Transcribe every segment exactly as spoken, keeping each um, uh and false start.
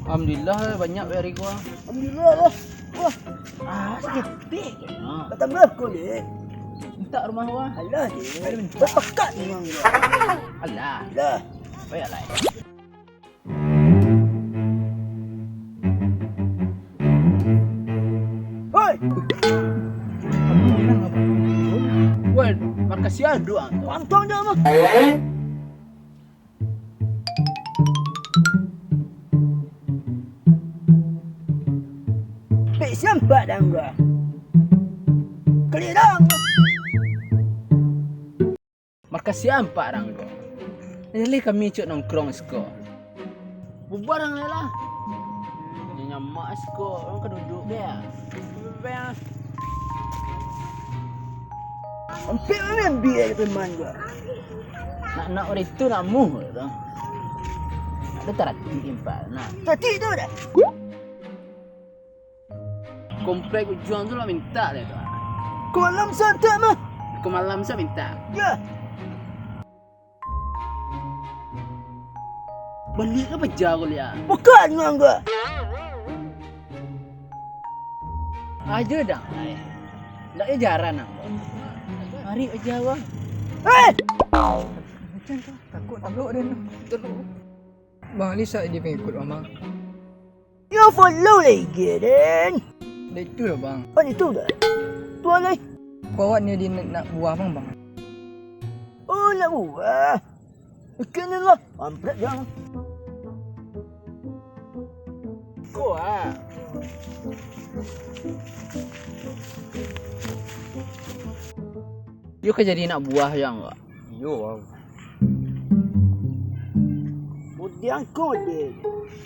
Alhamdulillah, banyak hari ko. Alhamdulillah lah. Wah. Ah, sakit. Ah. Batambah ko, Dek. Minta rumah ko. Alah, Dek. Ada minta. Bapakat dengan ko. Alah. Alah. Baiklah. Hoi! Woi, makasih ado ang. Pantang je mah. Pek siampak dang gua. Kelirang. Makasih ampak dang gua. Jaleh kami cok nongkrong siko. Bubar ang lah. Nyamak siko, urang ka duduk be. Be. Ampek mah ambiak dari preman gua. Nak, nak urang itu nak muh tu. Nak ada taratik impak, nah. Taratik tu dah. Komplek ujuang tu lah mintak deh tu. Ko malam santai mah. Ko malam sa mintak. Ya. Baliak ka paja ko liak. Bukan ngangga. Aja dang, ai. Ndak yo jaran ang. Ari aja, Bang. Eh! Macam tu, takut tabok den. Terus. Bang, Lisa jadi pengikut Bang. Yo follow lah I G den. Dah itu lah, Bang. Oh, itu dah. Tu lah. Ko awak ni di nak, nak buah Bang, Bang. Oh, nak buah. Oke ni lah. Ampret dah. Ko ah. Yo ka jadi nak buah yang ko. Iyo, Bang. Budiang ko deh.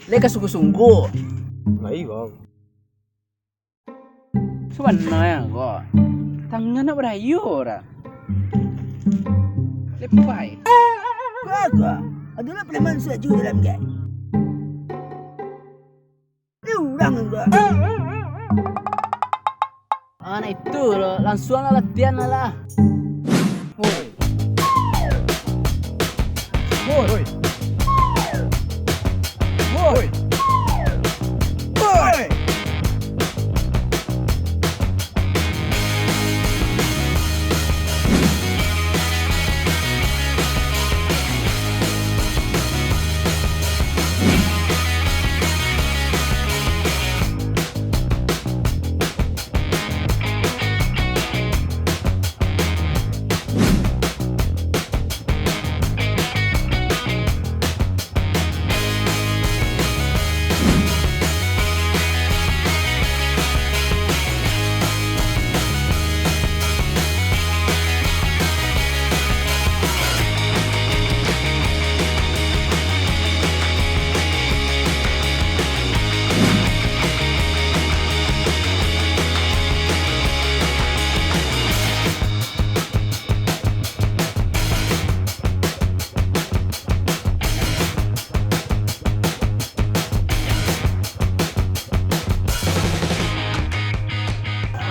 Lai ka sungguah-sungguah. Lai, Bang. Sabananyo ko, tangan nak barayo dah. Lepai. Ko, ko. Adolah preman suaju dalam gai. Ni urang ko. Ah, nak itu lo, langsuang lah latihan lah. Woi. Woi. Woi. Woi.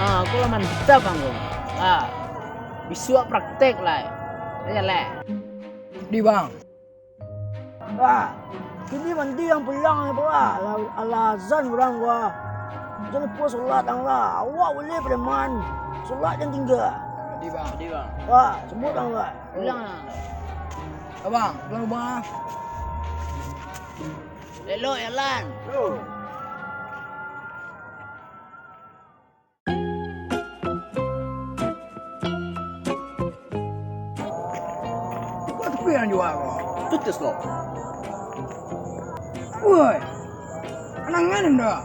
Ah, ko lah mantap, Bang, ko. Ah, bisuak praktek lai. Yo, lai. Di, Bang. Wah, kini mandi ang pulang, Bang, lah. Alah, alah azan urang, wah. Jan lupo solat ang lah. Awak buliah preman. Solat jan tingga. Di, Bang. Di, Bang. Wah, sabuik ang lah. Pulang lah. Abang, pulang rumah. Elok jalan. Yo. Tukar-tukar nan jua ko. Tutus lo. Woi. Anangan dah.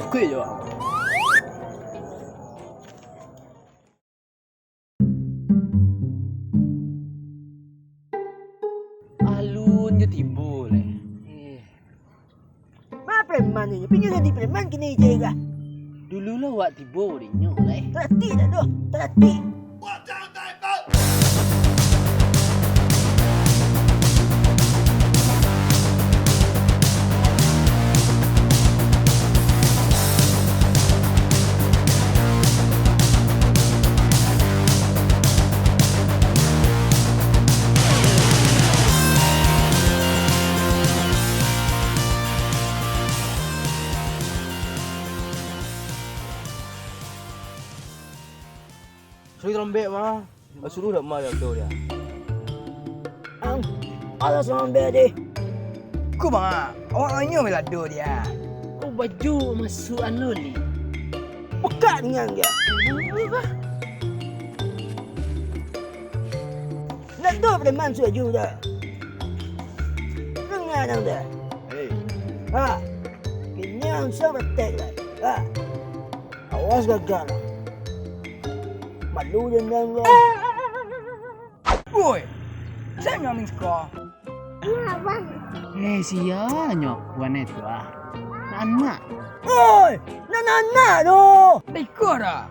Tukar jua. Alun jo tibo lai. Eh. Ma preman inyo? Pinyo jadi preman kini je kah? Dulu lah wak tibo dinyo lai. Taratik dak doh? Taratik. Suruh lambek mah. Suruh dak mah tu dia. Ang, alah lambek deh. Ku bang, awak anyo melado dia. Oh, baju masuk anu ni. Pekak dengan dia. Apa? Nak tu preman suaju dah. Dengar nang dah. Hei. Ha. Kini ang sa betek lah. Ha. Awas gagal. Malu dendam lah. Woi. Saya ngaming sekolah. Iya, Bang. Eh, sia nyo, bukan itu ah. Anak. Woi, nak anak tu. Beko dah.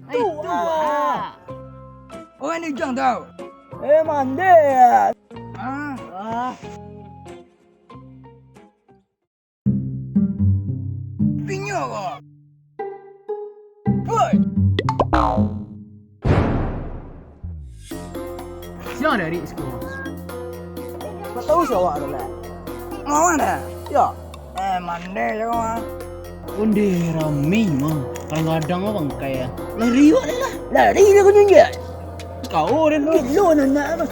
Itu ah. Orang ni jang tau. Eh, mandeh. Ah. Ah. Pinyo ko. Woi. Sia dari siko. Tak tahu sia awak tu lah. Lawan dah. Ya. Eh, mandeh je kau ah. Ondeh rami mah. Kadang-kadang mah bangkai ah. Lari awak lah. Lari lah kau nunjuk. Kau dan tu. Gilo nak nak apa?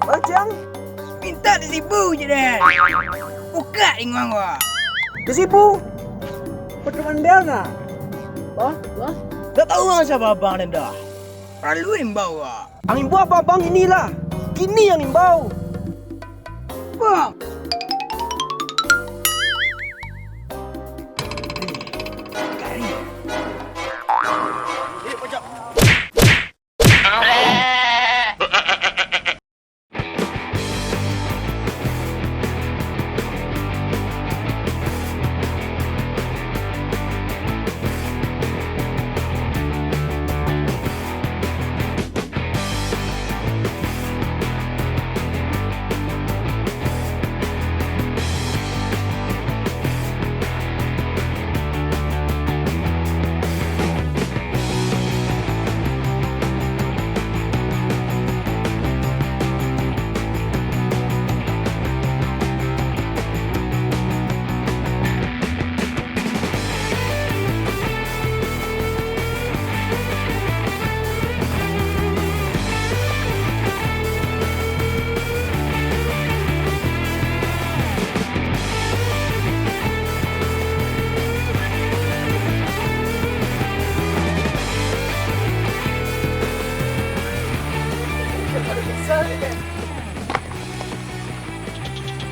Bajang. Minta di sibu je deh. Buka inguang gua. Di sibu. Petu mandel nah. Wah, wah. Tak tahu lah siapa abang dan dah. Lalu imbau gua. Ang imbau apa abang inilah. Kini yang imbau. Bang. Eh, pojok.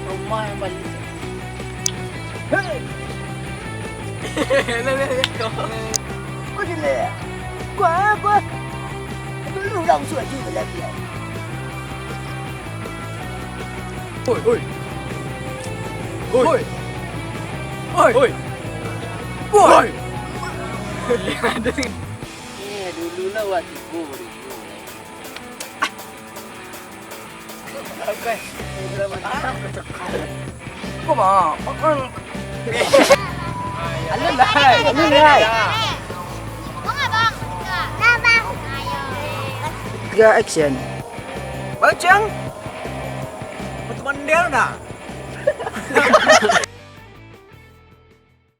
Rumah yang paling. Hei! Kau jelek. Gua, gua. Dulu dah usul aja lagi. Oi, oi. Oi. Oi. Oi. Oi. Eh, dulu lah waktu gua dulu. Kok mah? Makan. Alun lah. Alun lah. Kok nggak, Bang? Nah, Bang. Ayo. Tiga, action. Bang Cang. Teman dia nah.